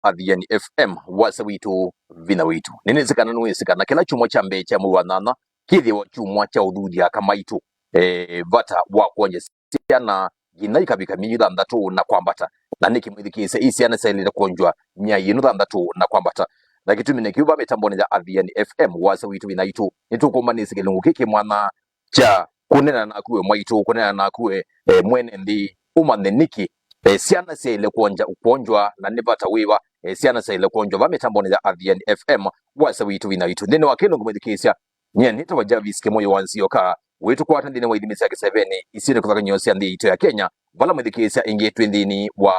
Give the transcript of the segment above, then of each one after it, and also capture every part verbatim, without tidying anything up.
Athiani F M, wasya witũ, vinya witũ. Nĩnĩsĩ kana nĩwĩsĩ kana kĩla kyumwa kya mbee kya mwei wa nyanya kĩthĩwa kyumwa kya ũthuthya aka maitũ, eh, vata wa kwongya syana nginya ikavika myei thanthatũ na kwambata. Na nĩkĩ mwĩthukĩĩsya ii syana syaĩlĩte kwonjwa myei ĩno thanthatũ na kwambata? Na kĩtumi nĩ kĩu, va mĩtambonĩ ya Athiani F M, wasya witũ, vinya witũ, nĩtũkũmbanĩsya kĩlungu kĩkĩ mwanya kya kũneena naku we mwaitũ, kũneena naku we, eh, mwene nthĩ, ũmanye nĩkĩ, eh, syana syaĩle kwonja, kwonjwa, na nĩ vata wĩva, eh, syana syaĩle kwonjwa. Va mĩtambonĩ ya Athiani F M, wasya witũ, vinya witũ, nthĩnĩ wa kĩlungu mwĩthukĩĩsya, nyie nĩtawa Jarvis Kĩmũyũ wa Nzioka, wĩtũkwata nthĩnĩ wa ithimi sya kĩsevenĩ, isyĩnĩ kũthakany'o sya nthĩ yitũ ya Kenya, vala mwĩthukĩĩsya ĩngĩ twĩ nthĩnĩ wa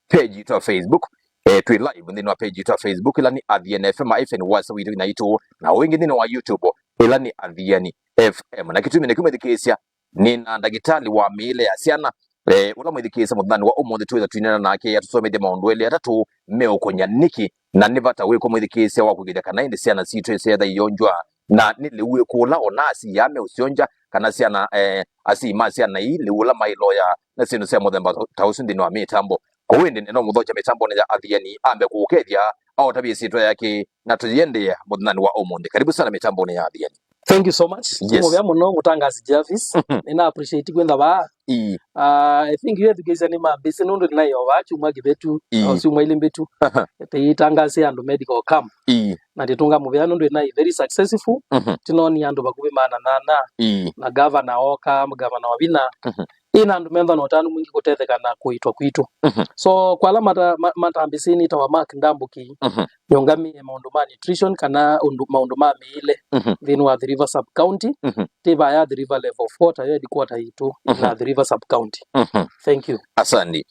page yitũ ya Facebook, eh, twĩ live nthĩnĩ wa page yitũ ya Facebook, ĩla nĩ Athiani F M hyphen wasya witũ vinya witũ, na o ĩngĩ nthĩnĩ wa YouTube, ĩla nĩ Athiani F M. Na kĩtumi nĩkĩo mwĩthukĩĩsya, nĩ na ndagĩtalĩ wa mĩĩle ya syana, eh, ũla mwĩthukĩĩsya mũthenyanĩ wa ũmũnthĩ twĩtha twĩneena nake, atũsomethye maũndũ elĩ atatũ meũkũny'a nĩkĩ na nĩ vata wĩkũ mwĩthukĩĩsya wa kũĩkĩĩthya kana ĩndĩ syana sitũ iseetha iyonjwa, na nĩ lĩu wĩkũ ũla ona asyai meũsyonja, kana syana, eh, asyai ma syana ii lĩu ũla maĩloya na syĩndũ sya mũthemba ta ũsu nthĩnĩ wa mĩtambo. Kwoou ĩndĩ nĩnomũthokya mĩtambonĩ ya Athiani ambe kũũkethya, aũtavye ĩsyĩtwa yake, na tũyĩendeea mũthenyanĩ wa ũmũnthĩ. Karibu sana mĩtambonĩ ya Athiani. Thank you so much. Yes. Mũvea mũno, mũtangaasi Jarvis. Mhm. Nĩna appreciate kwĩtha vaa. Ii. Ah, I think yu ethukĩĩsya nĩmambĩsĩ nũndũ nĩnaĩ o vaa kyumwa kĩvĩtu, Ii. o syumwa ilĩ mbĩtu. Aha. Tĩitangaasĩa andũ medical camp. Ii. Na ndĩtũnga mũvea nũndũ nĩnaĩ very successful. Mhm. Tĩnonie andũ vakuvĩ maana nana. Ii. Na gavana oka, gavana wa vinya. Mhm. Ĩna andũ metha na ũtanu mwingĩ kũtetheka na kũitwa kwitũ. Mhm. So, kwa ala mata-, ma-, matambĩsĩ nĩtawa Mark Ndambuki. Mhm. Nĩũngamĩe maũndũ ma nutrition kana ũndũ, maũndũ ma mĩĩle Mhm. nthĩnĩ wa Athi River Sub County. Mhm. Tĩ vaya Athi River Level four, tayo headquarter yitũ Mhm. na Athi River Sub County. Mhm. Thank you. Asante.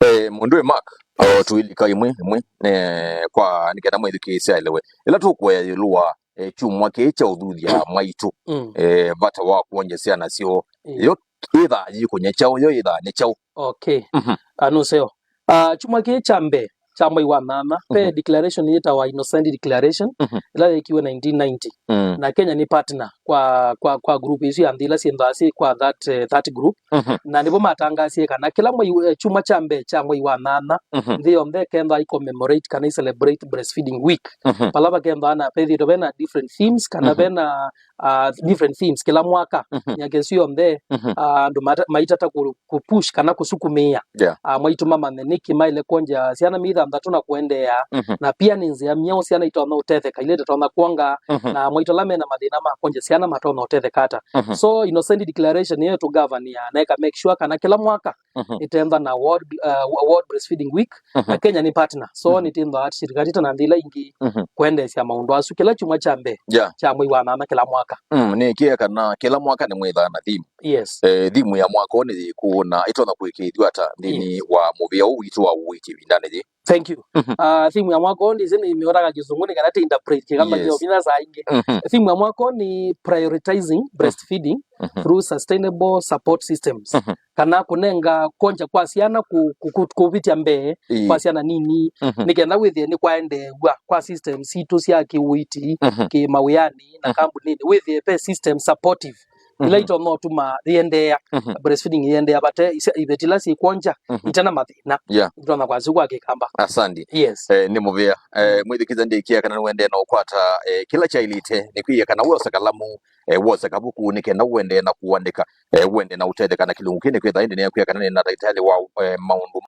Eh, mũndũ wĩ Mark, o Yes. tũilika imwe, imwe, eh, kwa nĩ kenda mwĩthukĩĩsya elewe. Ĩla tũkũea ĩũlũ wa, eh, kyumwa kĩĩ kya ũthuthya mwaitũ, Mm. eh, vata wa kwongya syana syoo. Mm. Yo ĩthaa yĩkũny'a kyaũ, yo ĩthaa nĩ kyaũ? Okay. Mhm. Ah, nũseo. Ah, kyumwa kĩĩ kya mbee kya mwei wa nana, ve Mhm. declaration yĩtawa Innocent Declaration, Mhm. ĩla yeekiwe nineteen ninety. Mm. Na Kenya nĩ partner kwa, kwa, kwa group isu ya nthĩ ila syĩnthaa syĩ kwa that, eh, that group. Mhm. Na nĩvo matangaasie kana kĩla mwei, eh, kyumwa kya mbee kya mwei wa nana, Mhm. nthĩ yonthe ĩkenthaa i commemorate kana i celebrate Breastfeeding Week. Mhm. Vala vakenthaa na vethĩtwe vena different themes kana Mhm. vena, ah, different themes kĩla mwaka. Mhm. Myaka ĩsu yonthe, Mhm. ah, andũ mata-, maitata kũ-, kũ-push kana kũsukumĩa, Yeah. ah, mwaitũ mamanye nĩkĩ maĩle kwongya syana myei thanthatũ na kũendeea, Mhm. na pia nĩ nzĩa myaũ syana itonya ũtetheka, ila itatonya kwonga, Mhm. na mwaitũ ala mena mathĩna ma kwongya syana matonya ũtetheka ata. Mhm. So, Innocent Declaration nĩyo ĩtũgavania na ĩka make sure kana kĩla mwaka Mhm. ĩtentha na World, uh, World Breastfeeding Week, na Mhm. Kenya nĩ partner. So, Mhm. nĩtĩnthaa shirika tita na nthĩ ila ingĩ Mhm. kwendeesya maũndũ asu kĩla kyumwa kya mbee Yeah. kya mwei wa nana kĩla mwaka. Mm, nĩkĩe kana kĩla mwaka nĩmwĩthaa na theme. Yes. Eh, theme ya mwaka ũũ nĩ yĩkũ na ĩtonya kũĩkĩĩthw'a ata nthĩnĩ Yes. wa mũvĩa ũũ witũ wa ũiiti ĩvindanĩ yĩĩ? Thank you. Mhm. Ah, theme ya mwaka ũũ ndĩsĩ nĩmĩũraga kĩsũngũ nĩ kana tĩ interpret kĩkamba Yes. kĩovina saa ingĩ. Mhm. Theme ya mwaka ũũ nĩ prioritizing Mhm. breastfeeding Mhm. through sustainable support systems. Mhm. Kana kũnenga kwongya kwa syana ku-, ku-, ku-, kũvĩtya mbee Ĩĩ. kwa syana nini, Mhm. nĩ kenda wĩthĩe nĩ kwaendeew'a kwa system sitũ sya kĩũiiti, Mhm. kĩmawĩanĩ na Mhm. kambunĩnĩ. Wĩthĩe ve system supportive ila Mhm. itonya ũtuma yĩendeea, Mhm. breastfeeding yĩendeea vate isya-, iveti ila syĩkwongya Mhm. itena mathĩna. Yeah. Itonya kwasya kwa kĩkamba. Asante. Yes. Eh, nĩ mũvĩa. Eh, Mm. mwĩthukĩĩsya ndĩkĩa kana nĩwendee na ũkwata, eh, kĩla kyaĩlĩte, nĩkwĩie kana wose kalamu, eh, wose kavuku nĩ kenda ũendee na kũandĩka, eh, ũendee na ũtetheka na kĩlungu kĩĩ nĩkwĩtha ĩndĩ nĩakwĩa kana nĩ na ndakĩtalĩ wa, eh, maũndũ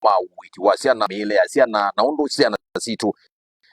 ma ũiiti wa syana, mĩĩle ya syana, na ũndũ syana sitũ,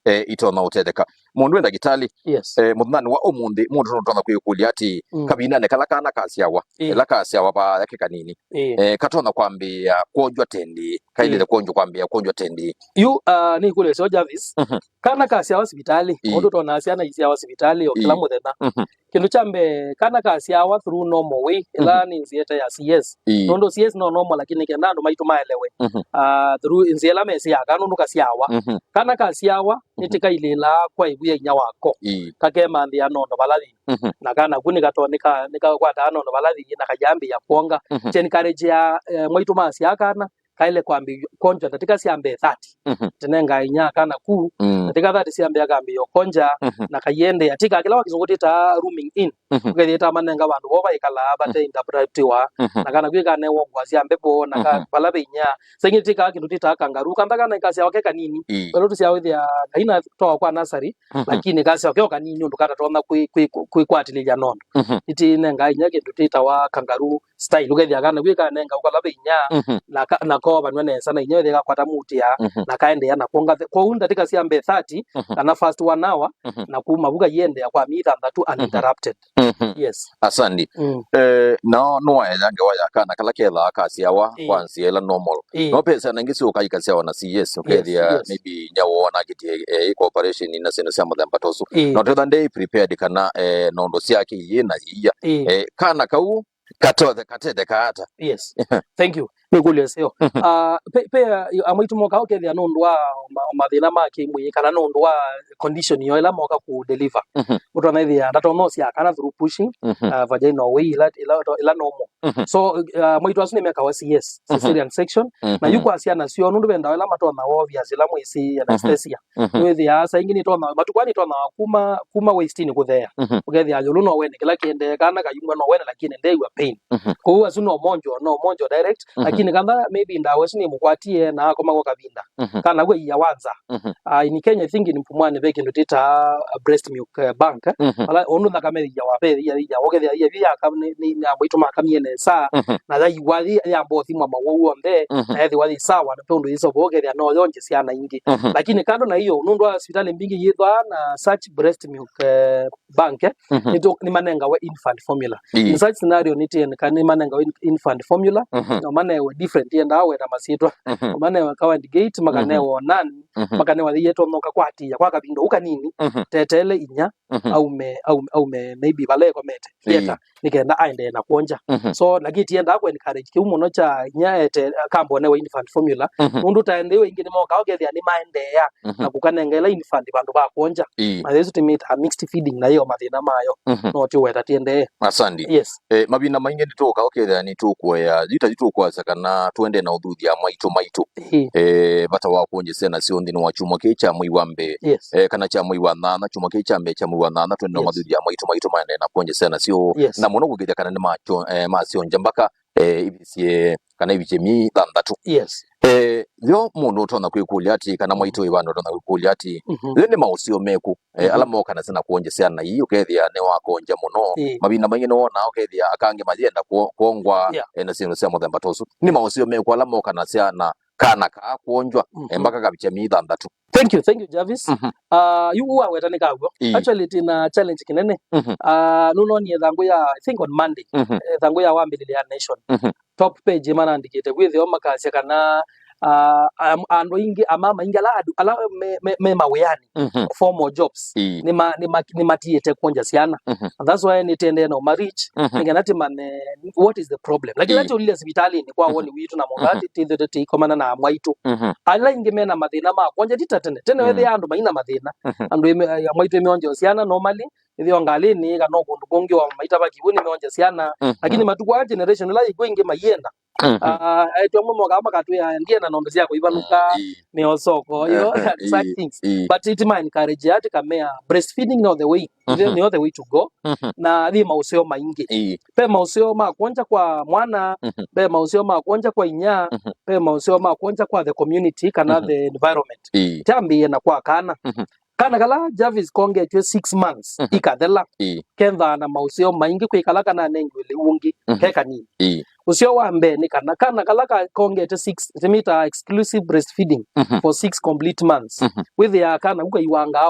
eh, itonya ũtetheka. Mũndũ wĩ ndakĩtalĩ, Yes. eh, mũthenyanĩ wa ũmũnthĩ, mũndũ nũtonya kwĩkũlya atĩ, Mm. kavindanĩ kala kana kasyawa, Ĩĩ. ĩla kasyawa vaya ke kanini, Ĩĩ. eh, katonya kwambĩĩa kwonjwa tendĩ, kaĩlĩte Ĩĩ. kwonjwa kwambĩĩa kwonjwa tendĩ. Yu, ah, nĩkũlya syo Jarvis, Mhm. kana kasyawa sivitalĩ, Ĩĩ. ũndũ tonaa syana isyawa sivitalĩ o kĩla Ĩĩ. mũthenya. Mhm. Kĩndũ kya mbee, kana kasyawa through normal way, ĩla Mhm. nĩ nzĩa ĩte ya C S. Ĩĩ. Nũndũ C S no normal, lakini kenda andũ maitũ maelewe. Mhm. Ah, through nzĩa ĩla mesĩaa kana nũndũ kasyawa. Mhm. Kana kasyawa, Mhm. nĩtĩkailĩĩlaa kwa ĩvu ya inya wako. Ĩĩ. Kakemanthĩa nondo vala yĩ. Mhm. Na kana ku nĩkato-, nĩka-, nĩkakwataa nondo vala yĩ, na kayambĩĩa kwonga. Mhm. Kye encourage ya, eh, mwaitũ masyaa kana, kaĩle kwambĩĩw'a kwonjwa ndatĩka sya mbee thirty. Mhm. Tĩnengaa inya kana ku, Mm. ndatĩka thirty sya mbee akambĩĩa ũkonja, Mhm. na kaiendeea. Tĩkaa kĩla wa kĩsũngũ tĩtaa rooming in. Mhm. Ũkethĩa ĩtamanenga vandũ vo vaikalaa vate Mhm. interruptiwa, Mhm. na kana kwĩ kanewa ngũa sya mbevo, na ka Mhm. vala ve inya. Saingĩ tĩkaa kĩndũ tĩtaa kangaroo, kantha kana ikasyawa ke kanini. Ĩĩ. Ĩla tũsyawa ĩthĩa kaina twawa kwa nasarĩ, Mhm. lakini kasyawa keo kanini ũndũ katatonya kwĩ-, kwĩ-, kwĩkwatĩlĩlya nondo. Mhm. Nĩtĩnengaa inya kĩndũ tĩtawa kangaroo style, ũkethĩa kana kwĩ kanenga ũkala ve inya, Mhm. na ka-, na kovanw'a nesa na inya wethĩa kakwata mũtĩa, Mhm. na kaendeea na kwonga the-, kwoou ndatĩka sya mbee thirty, Mhm. kana first one hour, Mhm. na kuma vu kaiendeea kwa myei thanthatũ Mhm. uninterrupted. Mhm. Yes. Asandi. Mm. Eh, nao nĩwaea ngewa ya kana kala kethaa kasyawa Ĩĩ. kwa nzĩa ĩla normal. Ĩĩ. No ve syana ingĩ syũkaa ikasyawa na C S, Yes, ũkethĩa yes. maybe inya woo nakĩtie, eh, ĩka operation na syĩndũ sya mũthemba ta ũsu. Ĩĩ. Na ũtetha ndei prepared kana, eh, nondo syake iĩ na iia. Ĩĩ. Eh, kana kau katothe katete kaata. Yes. Thank you. Nĩ ĩkũlyo ĩseo. Mhm. Ah, pe, pe, ah, amwe aitũ mokaa ũkethĩa nũndũ wa ma-, mathĩna ma kĩmwĩĩ kana nũndũ wa condition yo ĩla moka kũ deliver. Mhm. Ũtonya ĩthĩa ndatonya ũsyaa kana through pushing, Mhm. ah, vaginal way ĩla, ĩla, ĩla normal. Mhm. So, ah, amwe aitũ asu nĩmekawa C S, Mhm. cesarean section, na Mhm. yu kwa syana syoo nũndũ ve ndawa ĩla matonya obvious ĩla mwĩsĩ Mhm. anesthesia. Mhm. Nĩwĩthĩaa saa ingĩ nĩtonya, matukũ aa nĩtonyawa kuma, kuma waist-inĩ kũtheea. Mhm. Ũkethĩa ĩũlũ no wene kĩla kĩendee, kana kayumwa no wene, lakini ndeew'a pain. Mhm. Kwoou asu no monjwa, no monjwa direct, Mhm. lakini kana maybe ndawa ĩsu nĩmũkwatie na akoma kwa kavinda. Mhm. Kana wĩia wa nza. Mhm. Ah, in Kenya, I think in Pumwani ve kĩndũ tĩtaa, uh, breast milk, uh, bank, eh? Mhm. Ala ũndũ nthakame yĩiawa, ve yĩia, yĩiawa, ũkethĩa yĩia yaka nĩ, nĩ, nĩ amwe aitũ makamie nesa, Mhm. na yaiwa yĩ, yamba ũthimwa mawau onthe, Mhm. na yethĩwa yĩ sawa, na ve ũndũ yĩsova, ũkethĩa no yonje syana ingĩ. Mhm. Lakini kando na iyo, nũndũ wa sivitali mbingĩ yĩthwaa na such breast milk, eh, bank, eh, Mhm. nĩtũ-, nĩmanengawe infant formula. Ii. In such scenario, nĩtĩeneka nĩmanengawe in-, infant formula, Mhm. no manewe different, yendaa weta masyĩtwa. Mhm. No manewe Cow and Gate, Mhm. makanewa Nan, Mhm. makanewa yĩyetwa noka kwatĩĩa kwa kavinda ũu kanini, Mhm. tetele inya, Mhm. aume, aume, aume maybe vala ĩkomete. Ii. Theater. Nĩ kenda aendee na kwonja. Mhm. So, lakini tiendaa kũ encourage kĩu mũno kya inya ete, akambonewa infant formula. Mhm. Nũndũ taendeeo ingĩ nĩmokaa ũkethĩa nĩmaendeea Mhm. na kũkanenga ĩla infant vandũ va kwonja. Ii. Na ĩsu tĩmĩtaa mixed feeding na ĩyo mathĩna mayo. Mhm. No tiweta tiendee. Asandi. Yes. Eh, mavinda maingĩ nĩtũũka ũkethĩa nĩtũkũea, yu ta yu tũkwasya kana tũendee na ũthuthya mwaitũ maitũ. Ii. Eh, vata wa kwonja syana syoo nthĩnĩ wa kyumwa kĩĩ kya mwei wa mbee. Yes. Eh, kana kya mwei wa nyanya, kyumwa kĩĩ kya mbee kya mwei wa nyanya, twende na Yes. mathuthya maitũ maitũ maendee na kwonja syana syoo. Yes. Na mũno kũkĩthya kana nĩ makyo-, eh, masyonja mbaka, eh, ivisye, kana ivikye myei thanthatũ. Yes. Eh, yo mũndũ ũtonya kwĩkũlya atĩ, kana mwaitũ ĩvanda ũtonya kwĩkũlya atĩ, Mhm. yo nĩ maũseo mekũ, eh, Mhm. ala mokanasya na kwonja syana ii, ũkethĩa nĩ wakonja mũno. Ĩĩ. Mavinda maingĩ nĩwonaa ũkethĩa akangĩ mayenda kwo-, kwongwa, Yeah. eh, na syĩndũ sya mũthemba ta ũsu. Nĩ maũseo mekũ ala mokanasya na kana kaa kwonjwa, eh, Mhm. mpaka kavikya myei thanthatũ? Thank you, thank you, Jarvis. Mhm. Ah, yu waweta nĩ kaw'o. Ĩĩ. Actually, twĩna challenge kĩnene. Mhm. Ah, nũnonie thangũ ya, I think on Monday, Mhm. eh, thangũ ya wambĩlĩlya ya Nation. Mhm. Top page manandĩkĩte kwĩthĩwa makasya kana, ah, am-, andũ aingĩ, amama aingĩ ala adu-, ala me, me, me mawĩanĩ, Mhm. formal jobs, Ĩĩ. nĩma-, nĩma-, nĩmatiĩte kwonja syana. Mhm. And that's why nĩtendee na ũma reach, Mhm. nĩkenda tĩmanye what is the problem. Lakini Ĩĩ. ĩla tũlile sivitalĩnĩ kwa Mhm. woni witũ na mũndũ Mhm. ati tĩthĩte tĩikomana na amwaitũ. Mhm. Ala aingĩ mena mathĩna ma kwonja ti ta tene. Tene Mm. wethĩa andũ maina mathĩna. Mhm. Andũ ĩme-, amwaitũ ĩmeonjeo syana normally, ĩthĩo ngalĩnĩ kana o kũndũ kũngĩ o maitava kĩw'ũ nĩmeonja syana. Mhm. Lakini matukũ aa generation ĩla yĩkw'o ingĩ maienda. Mhm. Ah, aĩtu amwe mokaa makatwĩa ndiena nondo sya kũivaluka, Ah, ĩĩ. nĩ osoko, you know, Ah, and such ĩĩ, things. ĩĩ. But it ma encourage ati kamea breastfeeding no the way. Mhm. Nĩyo the way to go. Mhm. Na nĩ maũseo maingĩ. Ĩĩ. Ve maũseo ma kwonja kwa mwana, Mhm. ve maũseo ma kwonja kwa inya, Mhm. ve maũseo ma kwonja kwa the community kana Mhm. the environment. Ĩĩ. Kyambĩĩe na kwa kana. Mhm. Kana kala Jarvis kongetw'e six months Mhm. ikathela, Ĩĩ. kethaa na maũseo maingĩ kwĩ kala kananengiwe lĩu ũngĩ Mhm. ke kanini. Ĩĩ. Ũseo wa mbee nĩ kana, kana kala ka-, kongete six, tĩmĩtaa exclusive breastfeeding Mhm. for six complete months. Mhm. Wĩthĩaa kana ku kaiwangaa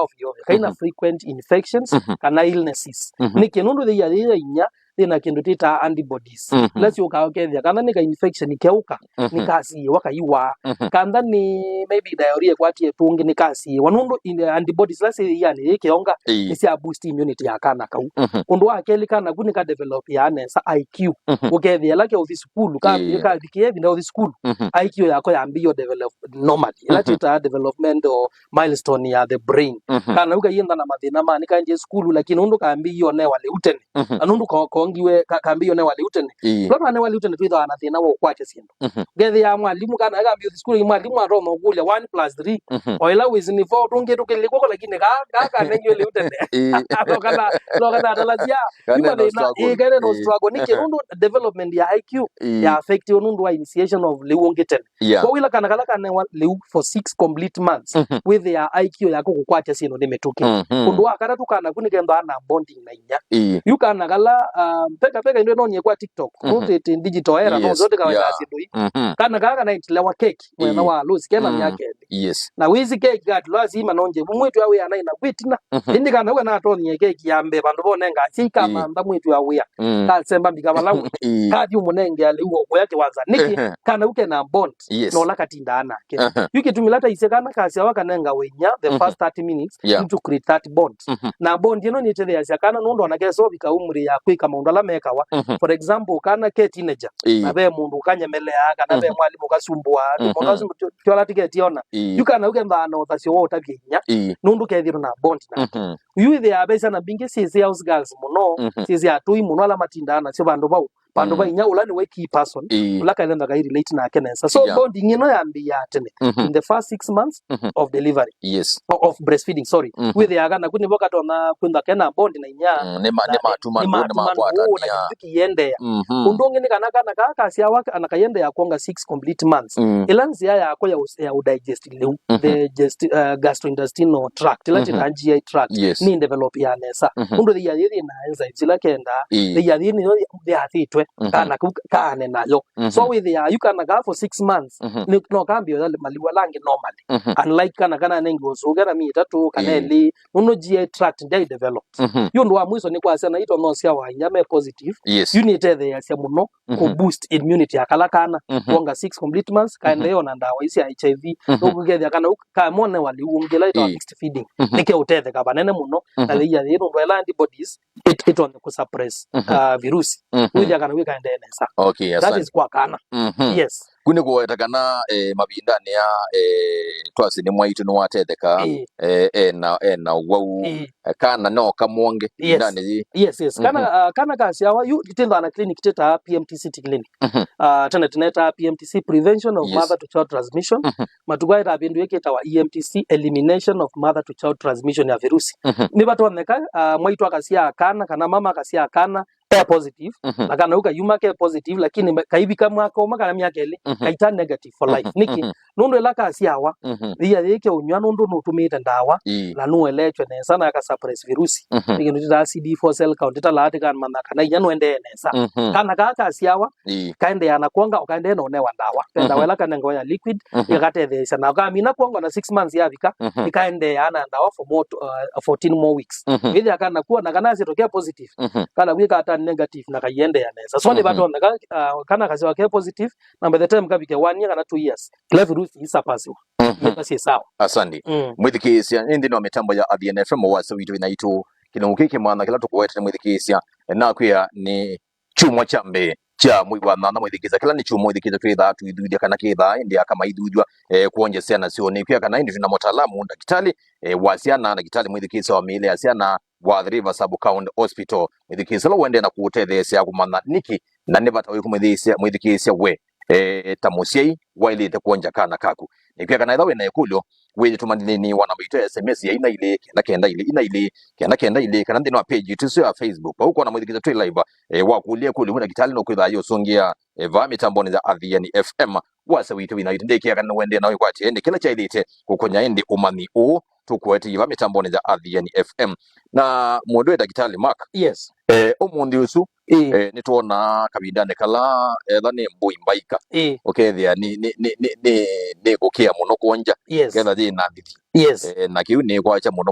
ovyo ovyo, kaina Mhm. frequent infections Mhm. kana illnesses. Mhm. Nĩkĩ? Nũndũ yĩia yĩya inya yĩna kĩndũ twĩtaa antibodies. Mhm. Ila syũkaa ũkethĩa kana nĩ ka infection keũka, Mhm. nĩkasiĩwa kaiwaa. Mhm. Kantha nĩ maybe diarrhea ĩkwatie tũngĩ nĩkasiĩwa. Nũndũ in-, antibodies ila syĩ yĩianĩ yĩĩ kĩonga Ĩĩ. nĩsya boost immunity ya kana kau. Mhm. Ũndũ wa kelĩ, kana ku nĩka develop ya nesa I Q. Mhm. Ũkethĩa ĩla keũthi sukulu, ka-, Ĩĩ. kavikĩe ĩvinda ũthi sukulu, Mhm. I Q yako yambĩĩe develop normally. Ĩla Mhm. twĩtaa developmental milestone ya the brain. Mhm. Kana u kaienda na mathĩna ma nĩkaendie sukulu, lakini ũndũ kambĩĩe onewa lĩu tene. Mhm. Na nũndũ ko-, ko-, ongiwe ka- kambĩĩo newa lĩu tene. Ĩĩ. Ĩla twanewa lĩu tene twĩthĩawa na thĩna wa ũkwatya syĩndũ. Mhm. Ngethĩa mwalimũ kana akambĩĩo sukulu, mwalimũ atonya ũkũlya one plus three. Mhm. O ĩla wĩsĩ nĩ four, tũngĩ tũkĩlĩkw'oko, lakini kaa kaa kanengiwe lĩu tene. Ĩĩ. Lokana lokana atalasya. Kana yu no mathĩna struggle. Ĩĩ, kana no Ĩĩ. Struggle. Nĩkĩ? Nũndũ development ya I Q Ĩĩ. Ya affectiwe nũndũ wa initiation of lĩu ũngĩ tene. Yeah. Kwa wĩla kana kala kanewa lĩu for six complete months, Mhm. wĩthĩa I Q yako kũkwatya syĩndũ nĩ mĩtũkĩ. Mhm. Ũndũ wa katatũ, kana ku nĩkethĩwa na bonding na inya. Ĩĩ. Yu kana kala, ah, peka peka ĩndĩ nonye kwa TikTok, Mhm. nũtĩtĩ digital era, Yes, no zote kawenda yeah. Syĩndũ ii. Mhm. Kana kala kanaitilewa keki, mwena Ĩĩ. Wa harusi, kena Mm. Myaka ĩlĩ. Yes. Na wĩsĩ keki kati lwa sima nonje, mwĩtu ya wĩa naina kwĩtina. Mhm. Ĩndĩ kana uwe natonyie keki ya mbee, vandũ vonenga, sya ikamantha mwĩtu ya wĩa. Mm. Kasemba mbika vala wĩ. Ĩĩ. Kathi ũmũnengea lĩu ũkũya kĩwanza. Nĩkĩ? Ehe. Kana uke na bond. Yes. Nola katindaa nake. Ehe. Yu kĩtumi la taisye kana kasyawa kanenga wĩnya the Mhm. first thirty minutes Yeah. to create that bond. Mhm. Na bond ĩno nĩtetheasya kana nũndũ ona kesa ũvika umri ya kwĩka maũndũ ala mekawa. Mhm. For example, kana ke teenager. Ĩĩ. Na ve mũndũ ũkanyemelea, kana ve Mhm. Mwalimũ ũkasumbũa. Mhm. Mũndũ asu kyola tiketi ona. Ĩĩ. Yu kana uke mbaa na ũthasyo wa ũtavya inya. Ĩĩ. Nũndũ kethĩrwo na bond nake. Mhm. Yu ĩthĩaa ve syana mbingĩ syĩsĩ house girls mũno, Mhm. syĩsĩ atũi mũno ala matindaa nasyo vandũ vau. Vandũ va Mm. inya ũla nĩwe key person, Ĩĩ. Ũla kathenda kai relate nake nesa. So Yeah. bonding ĩno yambĩĩa tene, Mhm. In the first six months Mhm. Of delivery. Yes. O- of breastfeeding, sorry. Mhm. Wĩthĩaga naku nĩvo katonya kwĩthwa kena bond na inya. Mm, nĩ ma- nĩ Na- matuma nĩ ndũ, nĩ matuma ndũ, makwatania. Ũũ na kĩndũ kĩiendeea. Mhm. Ũndũ ũngĩ nĩ kana kana kaa kasyawa kana kaiendeea kwonga six complete months. Mm. Ĩla nzĩa yako ya us- ya ũdigest lĩu, Mhm. The gest- uh, gastrointestinal tract, ĩla Mhm. Tĩna G I tract, Yes. Nĩ develop ya nesa. Mhm. Ũndũ thĩia yĩthĩ na enzymes ila kenda, Ĩĩ. Thĩia yĩthĩ nĩyo yathĩtwe, Mhm. Kana kau kaane nayo. Mhm. So wĩthĩaa yu kana kaa for six months, Mhm. Nĩ- no kambĩĩo ya maliwa langi normally. Mhm. Unlike kana kana nengi ũsũke na mĩĩ ĩtatũ, kana Ĩĩ. Ĩlĩ, nũndũ G I tract ndyaĩ developed. Mhm. Yu ũndũ wa mwiso nĩ kwa syana ito no sya wainya me positive. Yes. Yu nĩtetheeasya mũno Mhm. Kũ boost immunity ya kala kana Mhm. Kwonga six complete months, kaendee ona ndawa isi ya H I V. Mhm. Nũkũkethĩa kana u- kamonewa lĩu ũngĩ ĩla ĩtawa Ĩĩ. Mixed feeding. Mhm. Nĩke ũtetheka vanene mũno, na Mhm. Thĩia yĩĩ nũndũ ĩla antibodies it- ĩtonye kũ suppress Mhm. Uh, virusi. Mhm. Wĩthĩa kana wĩkaendee nesa. Okay, that asante. Is kwa kana. Mhm. Yes. Ku nĩ kũweta kana eh, mavindanĩ ya eh, twasĩ nĩ mwaitũ nĩwatetheka Ĩĩ. Eh, ena ena ũwau Ĩĩ. Eh, kana no kamwonge Yes. Vindanĩ yĩ. Yes, yes. Kana Mhm. Uh, kana kasyawa yu tĩthaa na clinic tĩtaa P M T C clinic. Mhm. Uh, tene tĩnetaa P M T C, prevention of Yes. Mother to child transmission. Mhm. Matukũ aya ĩtavĩndũ ĩkĩtawa E M T C, elimination of mother to child transmission ya virusi. Mhm. Nĩvatonyeka uh, mwaitũ akasyaa kana kana mama akasyaa kana e positive, Mhm. Na kana u kayuma ke positive, lakini ma- kaivika mwaka ũmwe kana myaka ĩlĩ Mhm. Kaita negative for life. Mhm. Nĩkĩ? Mhm. Nũndũ ĩla kasyawa Mhm. Thĩia yĩĩ keũnyw'a nũndũ nũtũmĩĩte ndawa Ĩĩ. Na nũeleetw'e nesa na akasuppress virusi. Mhm. Nĩ kĩndũ tĩtaa C D four cell count ĩtalaa tĩkamanya kana inya nũendee nesa. Mhm. Kana kaa kasyawa Ĩĩ. Kaendeea na kwonga, ũkaendeea na ũnewa ndawa. Ve ndawa Mhm. Ĩla kanengawa ya liquid, Mhm. Ĩkatetheesya na kamina kwonga na six months yavika, Mhm. Ĩkaendeea na ndawa for more, uh, fourteen more weeks. Mhm. Wĩthĩa kana kuo na kana asitoke positive, Mhm. Kana wĩka ata negative na kaiendeea nesa. So Mhm. Nĩvatonyeka uh, kana kasyawa ke positive, na by the time kavike one year kana two years, kĩla virusi isapasiwa. Mhm. Ĩka syĩ sawa. Asante. Mm. Mwĩthikĩĩsya, nĩ nthĩnĩ wa mĩtambo ya Athiani F M, wasya witũ wĩ naitũ. Kĩlungu kĩĩ kĩmwana kĩla tũkũwetete mwĩthikĩĩsya, nakwĩa nĩ kyumwa kya mbee kya mwei wa nyanya mwĩthikĩĩsya. Kĩla nĩ kyumwa mwĩthikĩĩsya twĩthaa tũithuthya kana kĩthaa ĩndĩ aka maithuthw'a, eh, kwongya syana syoo. Nĩkwĩa kana ĩndĩ twĩ na mũtaalamu, ndakitali, eh, wa syana, ndakitali mwĩthikĩĩsya wa mĩĩlĩ ya syana wa Athi River Sub County Hospital. Mwĩthikĩĩsya ũla ũendee na kũũtetheesya kũmanya nĩkĩ na nĩ vata wĩkũ mwĩthikĩĩsya, mwĩthikĩĩsya we, eh, ta mũsyai waĩlĩte kwongya kana kaku. Nĩkwĩa kana ethĩwa wĩ na ĩkũlyo, wĩtũmanĩe nthĩnĩ wa namba itũ ya S M S ya ina ilĩ kenda kenda ilĩ ina ilĩ kenda kenda ilĩ, kana nthĩnĩ wa page itũ ĩsu ya Facebook. Vau ũkwona mwĩthikĩĩsya twĩ live, eh, wakũlya ĩkũlyo, ndakitali nũkwĩthaa yũsũngĩa, eh, vaa mĩtambonĩ ya Athiani F M. Wasya witũ wĩ naitũ, ndĩkĩa kana nĩwendee na wĩkwatĩe ĩndĩ kĩla kyaĩlĩte kũkonya ĩndĩ ũmanyi ũũ tũkũetee vaa mĩtambonĩ ya Athiani F M. Na mũndũ wĩ ndakitali Mark, Yes. Eh, ũmũnthĩ ũsu, Ĩĩ. Eh, nĩtwonaa kavindanĩ kala etha nĩ mbũi mbaika, Ĩĩ. Ũkethĩa nĩ, nĩ, nĩ, nĩ, nĩ, nĩ ngũkĩa mũno kwongya. Yes. Ketha yĩ na ndithi. Yes. Eh, na kĩu nĩ kwakya mũno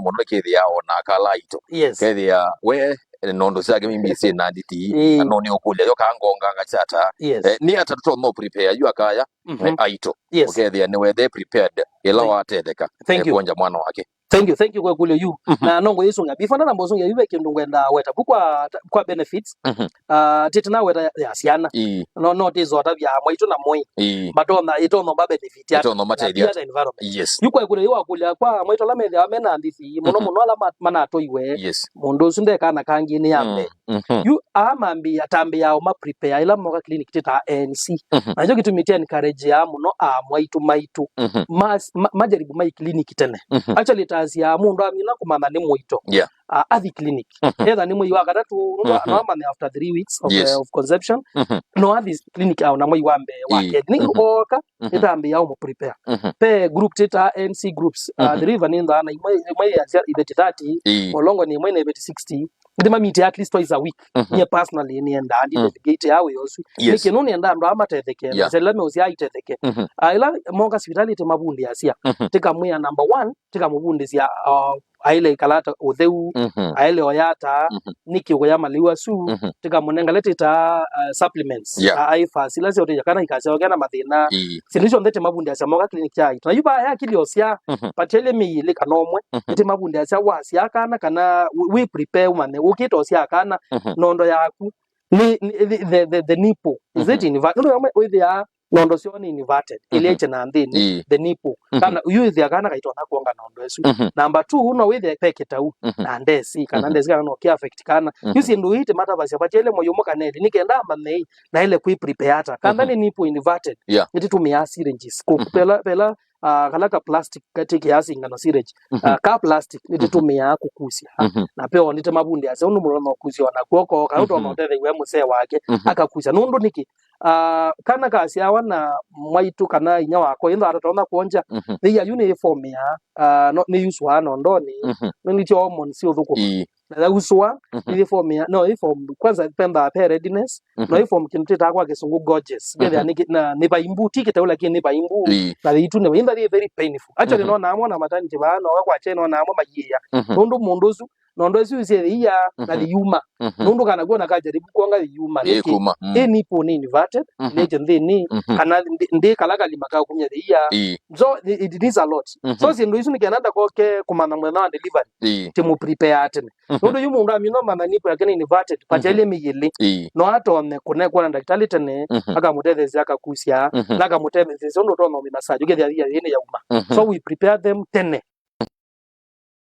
mũno kĩthĩa ona kala aito. Yes. Kethĩa we, eh, nũndũ syake maybe syĩ na ndithi, Ĩĩ. Na no nĩ ũkũlya yo kangonganga chata. Yes. Eh, nĩ ata tũtonya prepare yu akaya, Mhm. Eh, aito. Yes. Ũkethĩa nĩ wethe prepared ĩla Thank- watetheka, Thank eh, you. Kwongya mwana wake. Thank you, thank you kwa ĩkũlyo yu. Mhm. Na no ngũyĩsũngĩa. Before namba ũsũngĩa yu ve kĩndũ ngwenda weta. Vu kwa, kwa benefits, Mhm. Ah, tĩtĩ naweta ya, ya syana. Ii. No, no tĩzotavya mwaitũ na moi. Ii. Matona, ĩtona ma benefit ya, Ĩtona mateithia. Na pia the environment. Yes. Yu kwa ĩkũlyo yu wakũlya kwa mwaitũ ala methĩawa mena ndithi, mũno Mhm. Mũno ala ma-, manatũiwe. Yes. Mũndũ ũsu ndekana kangĩ nĩ ya Mm. mbee. Mhm. Yu aa mambĩĩa, tambĩĩaa ũma prepare ĩla moka clinic tĩtaa A N C. Mhm. Na nĩkyo kĩtumi tĩ encourage aa mũno aa mwaitũ maitũ. Mhm. Mas-, ma-, majaribu mai clinic tene. Mhm. Actually, taasya mũndũ amina kũmanya nĩ mũito. Yeah. Ah, athi clinic. Mhm. Either nĩ mwei wa katatũ, nũndũ Mhm. no amanye after three weeks of, Yes. eh, of conception. Mhm. No athi clinic au na mwei wa mbee wa Ii. kelĩ. Nĩ Mhm. ooka, Mhm. nĩtambĩĩa ũmũ prepare. Mhm. Pe group tĩtaa A N C groups, ah, Mhm. Athi River nĩ ndaa na imwe, imwe ya cia iveti thirty, Ii. Olongo nĩ imwe na iveti sixty. Nĩtĩ mamite at least twice a week. Mhm. Nye personally nĩendaa, ndi Mhm. dedicate ya wĩa ũsu. Yes. Nĩkĩ nũnĩenda andũ aa matetheke, Yeah. na sela meũsya aitetheke. Mhm. Ah, ĩla moka sivitalĩ tĩmavundĩasya. Mhm. Tĩkamwĩa number one, tĩkamũvundĩsya, ah, aĩle ĩkala ata ũtheu, Mhm. aĩle oya ata, Mhm. nĩkĩ ũkũya malĩu asu, Mhm. tĩkamũnenga ĩla tĩtaa, ah, supplements, Yeah. ah, aifas, ila syaũtethya kana ikasyaoke na mathĩna. Ii. Syĩndũ isu onthe tĩmavundĩasya moka clinic kyaitũ. Na yu vaa ya akili osya, Mhm. patiele mĩi ĩlĩ kana ũmwe, Mhm. nĩtĩmavundĩasya wasya kana kana wĩ, wĩ prepare ũmanye, ũkĩte osya kana Mhm. nondo yaku. Nĩ, nĩ, the, the, the, the nipple. Is it Mhm. inver-, nũndũ amwe wĩthĩaa nondo syoo nĩ inverted, Mhm. ĩlĩte na nthĩnĩ, Ii. the nipple. Mhm. Kana yu ĩthĩa kana kaitonya kuonga nondo ĩsu. Mhm. Number two, no wĩthĩe peke tau, Mhm. na ndesi, kana Mhm. ndesi kana no kĩ affect kana. Mhm. Yu syĩndũ ii tĩmatavasya vatiele mũyũmũ kana ĩlĩ, nĩ kenda amanye ĩ, na ĩle kwĩ prepare ata. Kana Mhm. nĩ nipple inverted, Yeah. nĩtĩtũmĩaa syringes. Kũ-, Mhm. pela, pela, ah, kala ka plastic katĩkĩaa singano syringe. Mhm. Ah, ka plastic nĩtĩtũmĩaa kũkusya. Mhm. Na peo nĩtĩmavundĩasya ũndũ mũndũ no ũkusya ona kw'oko, kana ũtonya Mhm. ũtethew'a mũsee wake, Mhm. akakusya. Nũndũ nĩkĩ? Ah, kana kasyawa na mwaitũ kana inya wako, ĩndĩ atatonya kwonja, Mhm. thĩia yu nĩĩfomĩaa, ah, no, nĩyusũaa nondonĩ, Mhm. nĩtyo hormones syũthũkũma. Ii. Na yausũa, Mhm. nĩyĩfomĩaa, no, ĩform, kwanza pendaa pe readiness, Mhm. no ĩform kĩndũ tĩtaa kwa kĩsũngũ gorgeous. Kethĩa Mhm. nĩ kĩ-, na nĩ vaimbu, ti kĩteũ lakini nĩ vaimbu, Ii. na thĩitu nĩ vaimbu, very painful. Actually, Mhm. nonaa mo na maternity vaa, no kwa chai nonaa mo mayĩĩa. Mhm. Nũndũ mũndũ ũsu, nondo ĩsu ĩsye thĩia, na Mhm. thĩyuma. Mhm. Nũndũ kana kuona kajaribu kuonga thĩyuma. Ĩĩ, nĩkĩ? Kuma. Mm. Ĩ nipple nĩ inverted, Mhm. ĩlĩte nthĩnĩ, Mhm. kana ndĩ, ndĩ kala kalima ka kumya thĩia. Ii. So, it, it is a lot. Mhm. So, syĩndũ isu nĩ kenda ndakoke kũmanya mũthenya wa delivery. Ii. Tĩmũ prepare tene. Mhm. Nũndũ yu mũndũ amina ũmanya nipple yake nĩ inverted, Mhm. patiele mĩi ĩlĩ. Ii. No atonye kũne kuona ndakĩtalĩ tene, Mhm. akamũtetheesya akakusya, Mhm. na akamũtetheesya ũndũ ũtonya ũmina surgery, ũkethĩa thĩia yĩĩ nĩ yauma. Mhm. So we prepare them tene.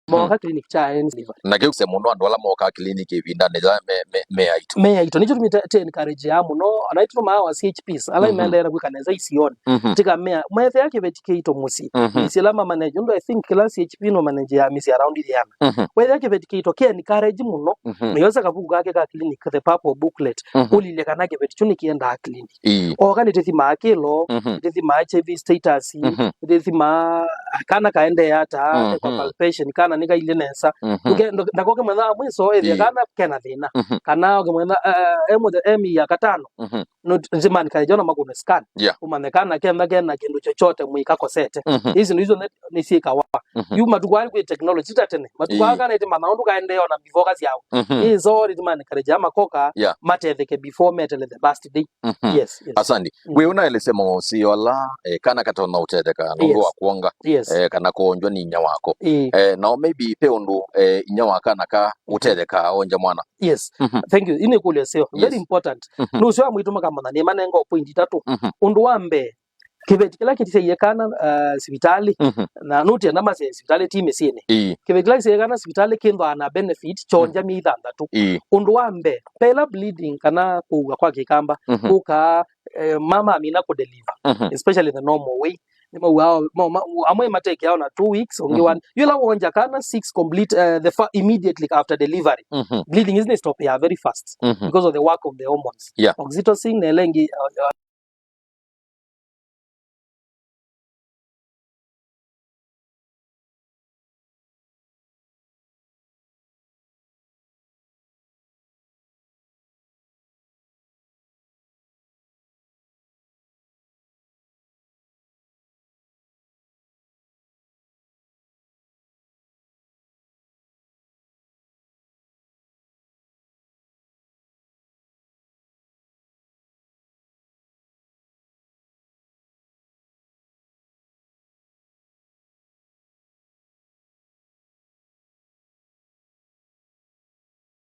Moka clinic kya A N C delivery. Na kĩu kĩsĩ mũno andũ ala mokaa clinic ĩvindanĩ ya me, me, me aitũ. Me aitũ. Nĩkyo tũmĩte tĩ encourage ya mũno, anaitũ tũmaa wa C H Ps, ala Mhm. imendeera kwĩka nesa isionĩ. Mhm. Tĩkamea, methĩa kĩveti kĩito mũsyĩ. Mhm. Nĩsĩ ĩla mamanage, ũndũ I think kĩla C H P no manage ya mĩsyĩ around ĩana. Mhm. Wethĩa kĩveti kĩito kĩ encourage mũno, Mhm. nĩyosa kavuku kake ka clinic, the purple booklet, Mhm. ũlilye kana kĩveti kyu nĩkĩendaa clinic. Ii. Oka nĩtĩthimaa kĩlo, Mhm. nĩtĩthimaa H I V status, Mhm. nĩtĩthimaa kana kaendee ata, Mhm. kwa palpation, kana nĩkailye nesa. Mhm. Ndũke-, ndũ-, ndakoke mwena wa mwiso, ĩthĩa Ii. kana kena thĩna. Mhm. Kana oke mwena, eh, eh, mũthe-, emi ya katano. Mhm. Nĩtĩmanĩkane jona makũne scan. Yeah. Ũmanye kana kenda kena kĩndũ chochote mwĩka kosete. Mhm. Ici nĩizo nĩ, nĩsyĩkawa. Mhm. Yu matukũ aa kwĩ technology ta tene. Matukũ aa Ii. kana ĩtĩmanya ũndũ kaendee ona before kasyawa. Mhm. Ĩĩ, so nĩtĩmanĩkane jama koka, Yeah. matetheke before metele the last day. Mhm. Yes, yes. Asante. Mm. We ũnaelesya maũsio ala, eh, kana katona ũtetheka nũndũ Yes. wa kwonga, Yes. eh, kana kũonjwa nĩ inya wako. Ĩĩ. Eh, nao maybe pe ũndũ, eh, inya wa kana ka Mm. ũtetheka onja mwana. Yes. Mhm. Thank you. Ĩĩ nĩ kũlyo seo. Very Yes. important. Mhm. Nũseo amwitũ makamanya nĩ manengo point itatũ. Mhm. Ũndũ wa mbee, kĩveti kĩla kĩtisaie kana, uh, sivitalĩ, Mhm. na nũtienda masye sivitalĩ ti mĩsyĩnĩ. Ĩĩ. Kĩveti kĩla kĩsaie kana sivitalĩ kĩndwaa na benefit kyonja Mm. myei thanthatũ. Ĩĩ. Ũndũ wa mbee, pela bleeding kana kũua kwa kĩkamba, Mhm. kũkaa, eh, mama amina kũdeliver, Mhm. especially the normal way. Nĩmauaa, ma-, ma-, amwe matekeao na two weeks, ũngĩ Mhm. one. Yĩla wonja kana six complete, eh, the fir-, immediately after delivery. Mhm. Bleeding is stop ya very fast Mhm. because of the work of the hormones. Yeah. Oxytocin, na ĩla ĩngĩ, uh, uh,